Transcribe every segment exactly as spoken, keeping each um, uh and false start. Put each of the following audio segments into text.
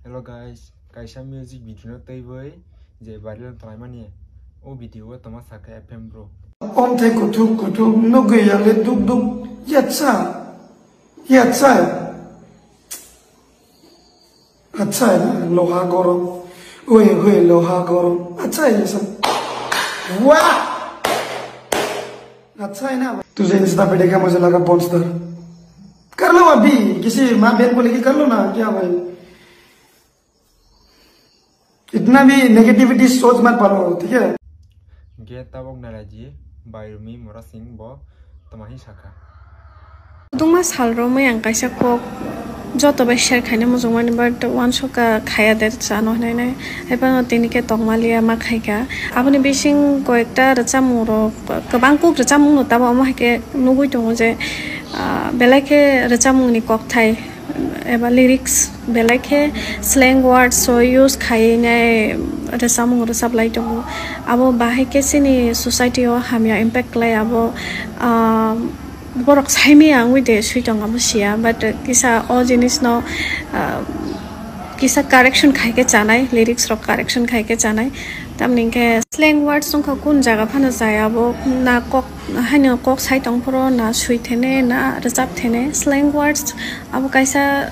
Hello guys, kaisa music video no twiwi je viral tonglaimani, o video o tongma sakha F M bro. Om thai kuthuk kuthuk nugwi yale duk duk yatsa yatsa. Acha, loha gorom. Oi, oi, loha gorom. Acha, yesa. Wah! Acha, na. Tujhe insta pe dekha mujhe laga bonster. Kar lo abhi, kisi maa behan ko leke kar lo na, kya bhai? Itna bhi negativity soch mat paro, theek hai? Ge tabok naraji, bai rumi mora sing bo tamahi sakha. Dungma sal romwi ang kaisa kok joto bai share khaina muchungmani, but uansukha khaya de chano hinwi nai. Haibano tini khe tongmaliya ma khaikha. Aboni bising koyekta rwchapmung rok, kwbang kuk rwchapmung no tabo omo hai khe nugwi tongo je, ah, belai khe rwchapmung ni kokthai eba lyrics belai khe slang words o use khaiwi nai rwchapmung rwchap lai tongo. Abo bahai khe chini society o hamya impact khlai abo, ah, borok saimaya wngwi de swi tong abo siya, but kisa o jinis no, ah, kisa correction khai khe chanai, lyrics rok correction khai khe chanai. Tamni hwnkhe slang words wngkha kun jaga phano chaya abo na kok haino kok sai tong phoro na swi thene na rwchap thene. Slang words abo kaisa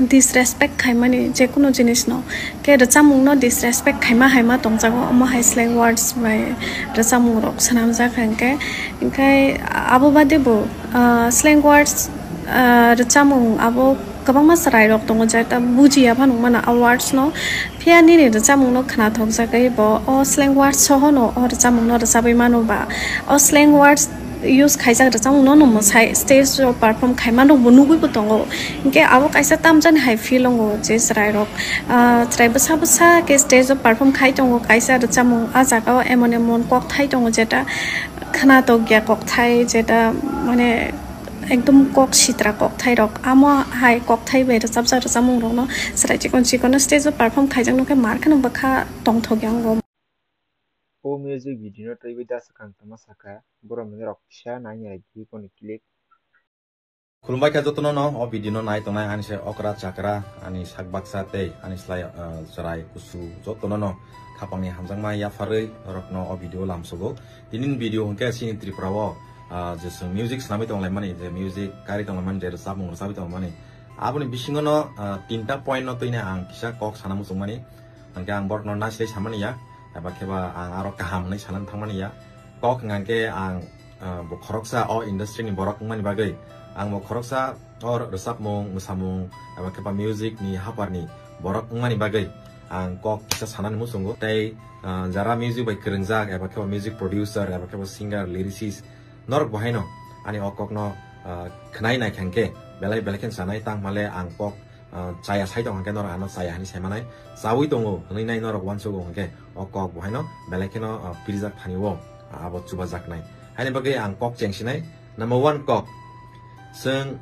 disrespect khaimani je kunu jinis no, khe rwchapmung no disrespect khaima haima tongjago, omo hai slang words bai rwchapmung rok swnamjak hwnkhe. Hwnkhe abo bade bo, ah, slang words, ah, rwchapmung abo kwbangma chwrai rok tongo je ta bujiya phano mano a words no, phiya nini rwchapmung no khnathokjagwi bo o slang words soho no o rwchapmung no rwchabwi mano ba o slang words use khaijak rwchapmung no no mwsai stage o perform khaima rok bo nugwi bo tongo. Hinkhe abo kaisa tamjani hai feel wngo je chwrai rok, ah, chwrai bwsa bwsa khe stage o perform khai tongo kaisa rwchapmung, ah jaga o emon emon kokthai tongo jeta khnatok ya kokthai, jeta mane ekdom kok sitra kokthai rok, amo hai kokthai bai rwchapjak rwchapmung rok no chwrai chikon chikon no stage o perform khaijak no khe mar kheno bwkha tongthok ya wngo. O music video no twiwi da swkang tongma sakha, borok mwnwi rok kisa nai nai di koni click. Khulumbai kha jotono no o video no nai tongnai ani se okra chakra, ani sak baksa tei ani slai, ah, chwrai kusu jotono no khapangni hamjakma yapharwi norokno o video lamsogo. Tini ni video hwnkhe chini Tripura o, ah, je chwng music swnamwi tonglaimani, je music kari tonglaimani, je rwchapmung rwchapwi tonglaimani, aboni bisingo no, ah, tinta point no twino ang kisa kok sana muchungmani. Hwnkhe ang borokno naisle samani ya, eba khe ba ang aro kaham hwnwi sanani thangmani ya. Kok hwnkhe ang, ah, bo khoroksa o industry ni borok wngmani bagwi, ang bo khoroksa o rwchapmung, mwsamung, eba khe ba music ni haphar ni borok wngmani bagwi ang kok kisa sanani muchungo. Tei, ah, jara music bai kwrwngjak, eba khe ba music producer, eba khe ba singer, lyricist, norok bo haino ani o kokno, ah, khwnai nai kha hwnkhe belai belai khe sanai, tangmale ang kok ah, chaya sai tong hwnkhe norok ano chaya hinwi sai manai. Chaui tongo hwnwi nai norok uansugo hwnkhe o kok bo haino belai kheno, ah, pirjak thani o, ah, abo chubajaknai. Haini bagwi ang kok chengsinai. Number one kok. Chwng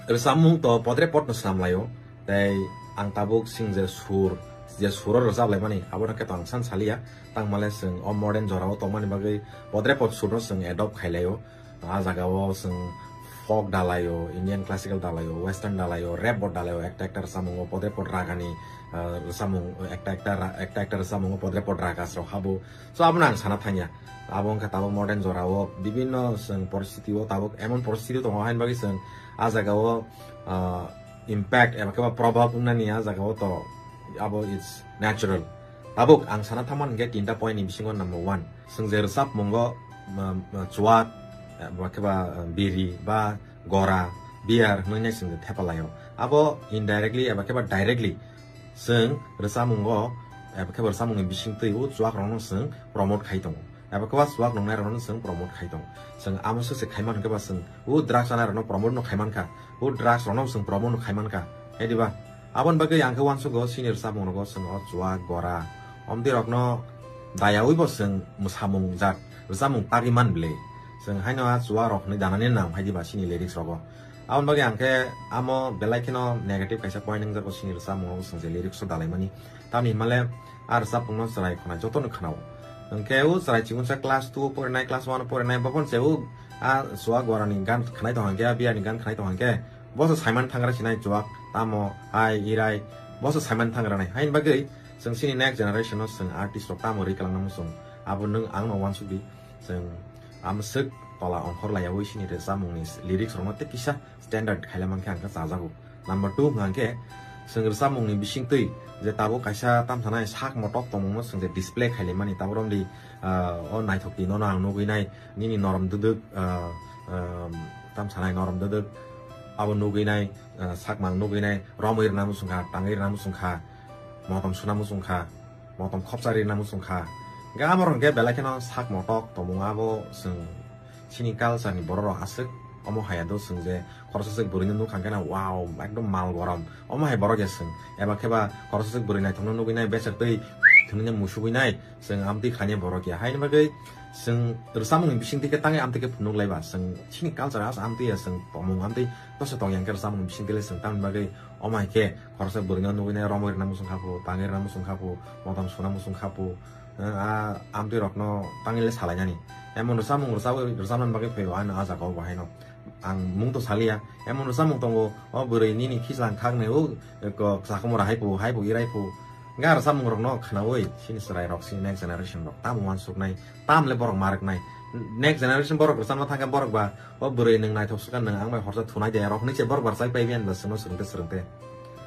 rwchapmung to podre podno swnam laio. Tei ang tabuk chwng je sur, je suro rwchap laimani, abono khe to ang san saliya. Tangmale chwng o modern jorao tongmani bagwi podre pod surno chwng adopt khai laio. Ah jaga o chwng folk dalaio, Indian classical dalaio, western dalaio, rap bo dalaio, ekta ekta rwchapmungo podre pod ragani, ah, rwchapmung, ekta ekta ra-, ekta ekta rwchapmungo podre pod ragas rok habo. So abono ang sana thangya. Abo wngkha tabuk modern jorao bibinno chwng poristiti o tabuk emon poristiti tongo haini bagwi chwng ah jaga o, ah, impact eba khe ba probab wngnani ah jaga o to abo it's natural. Tabuk ang sana thangmani hwnkhe tinta point ni bisingo number one. Chwng je rwchapmungo, um, chuak, eh, ba khe ba, um, biri, ba gora, beer hwnwi nai chwng je thepa laio. Abo indirectly eba khe ba directly chwng rwchapmungo, eba khe ba rwchapmungni bisingtwi o chuak rokno chwng promote khai tongo. Eba khe ba chuak nungnai rokno chwng promote khai tongo. Chwng amo se se khai man hwnkhe ba chwng o drugs chanai rokno promote no khai man kha. O drugs rokno chwng promote no khai man kha. Hai diba? Aboni bagwi ang khe uansukgo chini rwchapmung rogo chwng o chuak, gora, omtwi rokno dayaui bo chwng mwsamung jat rwchapmung tagwi man bwle. Chwng haino a chuak rok hwnwi danani nang hai diba chini lyrics rogo. Aboni bagwi ang khe amo belai kheno negative kaisa point wngjago chini rwchapmung rogo chwng je lyrics o dalaimani. Tamni hwnmale a rwchapmungno chwrai khwnai jotono khwnao. Hwnkhe o chwrai chikon sa class two o porinai, class one o porinai, bophon se o a chuak gorani gan khwnai tong hwnkhe, a beer ni gan khwnai tong hwnkhe, bo se saiman thangra sinai chuak, tamo, hai, irai, Boso saiman thang ranai. Hain bagwi chwng chini next generation no chwng artist rok tamo ri kalang nang chwng. Abo nwng ang no wansuk di. Chwng amswk tola ongkhor laiyawi chini rwchapmung ni lyrics rok no tei kisa standard khaila mankhe ang khe chajago. Number two hwnkha khe chwng rwchapmung ni bisingtwi je tabuk kaisa tamthanai sak motok tongmung no chwng je display khailaimani tabuk romdi, ah, o naithok twi nono ang nugwi nai nini norom dwdwk, ah, ah, tamthanai norom dwdwk abo nugwi nai, ah, sakmang nugwi nai romwi rwna muchungkha, tangwi rwna muchungkha, motom suna muchungkha, motom khopsa rwna muchungkha. Hwnkhe amorok hwnkhe belai kheno sak motok tongmung abo chwng chini culture ni borok rok aswk omo hai do chwng je khoroksa swk bwrwi no nukha hwnkhe na wow ekdom mal gorom omo hai borok ya chwng eba kheba khoroksa swk bwrwi naithok no nugwi nai beser twi thwnwi no musubwi nai chwng amtwi khainai borok ya haini bagwi chwng rwchapmung ni bisingtwi khe tangwi amtwi khe phunuk laiba chwng chini culture as amtwi ya chwng tongmung amtwi tosa tong yang khe rwchapmung ni bisingtwi le chwng tamni bagwi omo hai khe khoroksa bwrwi no nugwi nai romwi rwna muchungkha phu tangwi rwna muchungkha phu motom suna muchungkha phu. Ah, amtwi rokno tangwi le salainani. Emon rwchapmung rwchapwi, rwchapnani bagwi phaio ano ah jagao bo haino. Ang mung to saliya. Emon rwchapmung tongo, o bwrwi nini khichlang khaknwi o, ko, sakomora hai phu, hai phu, irai phu. Ga rwchapmung rokno khnaui, chini chwrai rok, chini next generation rok, tamo wansuknai, tam le borok ma rwknai. Next generation borok rwchapna thangkhe borok ba, o bwrwi nwng naithok swkha nwng ang bai horsa thunai de, rok hwnwi se borok ba rwchai pai biyan ba chwngno swrwngte swrwngte.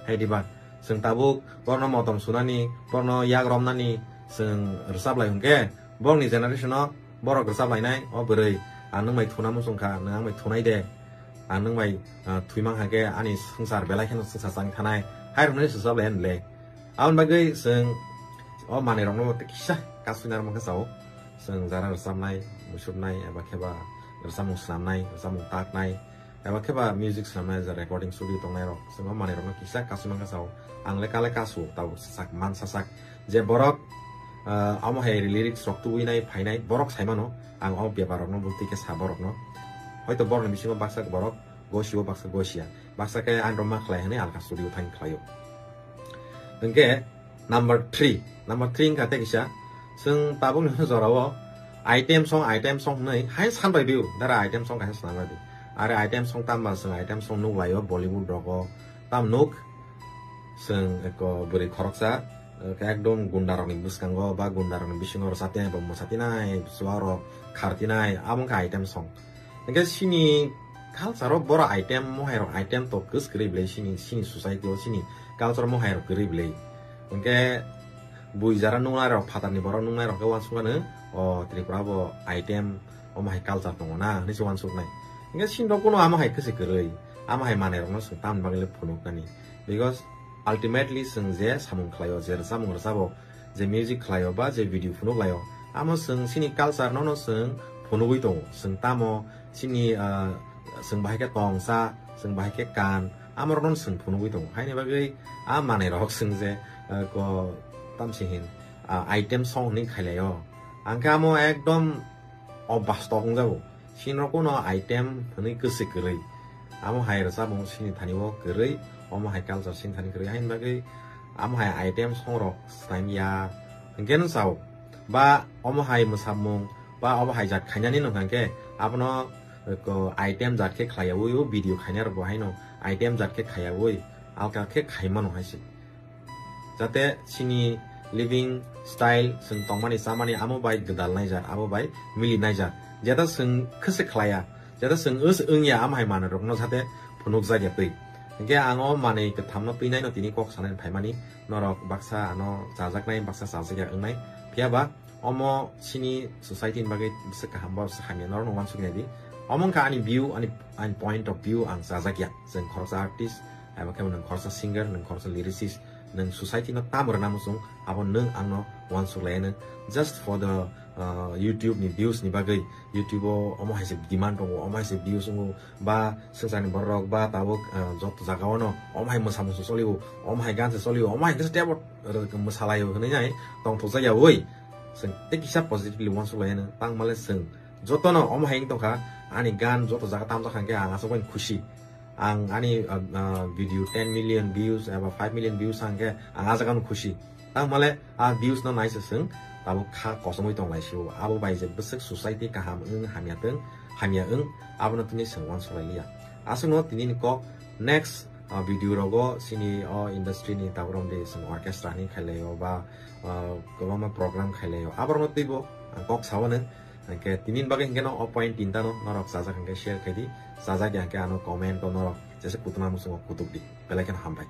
Hai diba, chwng tabuk borokno motom sunani, borokno yak romnani, chwng rwchap lai hwnkhe, borokni generation-o borok rwchap lainai, o bwrwi, ang nwng bai thuna muchungkha, nwng ang bai thunai de, ang nwng bai, ah, thwi mankha khe ani swngchar belai kheno swngchar chang thanai, hai rokno se rwchap lai ani le. Aboni bagwi chwng o manwi rokno tei kisa kasui narwk mankha chao, chwng jara rwchapnai, muisupnai, eba kheba rwchapmung swnamnai, rwchapmung taknai, eba kheba music swnamnai je recording studio tongnai rok, chwng o manwi rokno kisa kasui mankha chao. Ang le kale kasu, tabuk sasak, man sasak. Je borok, ah, omo hai lyrics rok tubui nai, phainai, borok sai mano, ang o bepar rokno bwtwi khe sa borokno. Hoito borokni bisingo baksa borok gosio, baksa gosia. Baksa khe ang rok ma khlai hwnwi alka studio thang khlaio. Hwnkhe number three, number three wngkha tei kisa, chwng tabukni jorao item song, item song hwnwi hai san bai bio, dara item song kaisa swnam bai di. Are item song tamo ba chwng item song nuk laio Bollywood rogo, tam nuk chwng eko bwrwi khoroksa, ekdom gunda rokni bwskango ba gunda rokni bisingo rwchaptinai bo mwchatinai, chuwa rok khartinai, abo wngkha item song. Hwnkhe chini culture-o borok item, mohai rok item to kwswk kwrwi bwlai chini, chini society-o chini culture mohai rok kwrwi bwlai. Hwnkhe bui jara nuknai rok, phatarni borok nuknai rok khe uansuk mano, o Tripura bo item, omo hai culture tongo na, hwnwi se uansuknai. Hwnkhe chini rok kuno amo hai kwswk kwrwi, amo hai manai rokno chwng tamni bagwi le phunuknani. Because ultimately chwng je samung khlaio, je rwchapmung rwchabo, je music khlaio ba je video phunuk laio, amo chwng chini culture no no chwng phunugwi tongo. Chwng tamo chini, ah, chwng bahai khe tongsa, chwng bahai khe kan, amo rok no chwng phunugwi tongo. Haini bagwi a manai rok chwng je, ah, ko tamsi hin, ah, item song hwnwi khailaio. Ang khe amo ekdom o bastok wngjago. Chini rok kuno item hwnwi kwswk kwrwi. Amo hai rwchapmung chini thani o kwrwi, omo hai culture chini thani kwrwi. Haini bagwi amo hai item song rok swnaimya hwnkhe no chao. Ba omo hai mwsamung, ba omo hai jat khainani nung hwnkhe abono, eh, ko item jat khe khlaiyaui o video khainai rok bo haino item jat khe khlaiyaui alka khe khaimano hai se. Jate chini living style, chwng tongmani chamani amo bai gwdal naijak, abo bai mili naijak. Jeta chwng khwse khlaiya, jeta chwng wngya amo hai manwi rokno jate phunukjak ya twi. Hwnkhe ang o manwi kwthamno twinaino tini kok sanani phaimani, norok baksa ano chajaknai, baksa chajakya wngnai. Phiya ba omo chini society ni bagwi bwswk kaham ba bwswk hamya norokno uansuknai di. Omo wngkha ani view, ani, ani point of view ang chajakya. Chwng khoroksa artist, abo khe nwng khoroksa singer, nwng khoroksa lyricist, nwng society no tamo rwna muchung, abo nwng angno uansuk lai nw. Just for the, uh, YouTube ni views ni bagwi, YouTube o omo hai se demand tongo, omo hai se views wngo, ba swngcharni borok ba tabuk, uh, joto jaga o no omo hai mwsa musu solio, omo hai gansa solio, omo hai kisa tebo mwsalaio hwnwi nai tongthokjak ya oi. Chwng tei kisa positively uansuk lai nw, tangmale chwng jotono omo hai wng tongkha, ani gan joto jaga tamjak hwnkhe ang aswk bai khusi. Ang ani, ah, ah, video ten million views eba five million views hwnkhe ang ah jagano khusi. Tangmale ah views no naisa chwng tabuk kha kochomwi tong lai sio. Abo bai je bwswk society kaham wng hamya tong, hamya wng, abono tini chwng uansuk lai liya. Aswkno tini ni kok next Ah, video rogo sini o industry ni tabrom de song orchestra ni khailaio ba, ah, kwbangma program khailaio. Aborno twibo ang kok sawo nang. Hingke tinin bagwi hingke no o point tinta no norok chajak hingke share khaidi. Chajak ya hingke ano comment o norok jesa kutuma musungo kutuk di. Belai kheno hambai.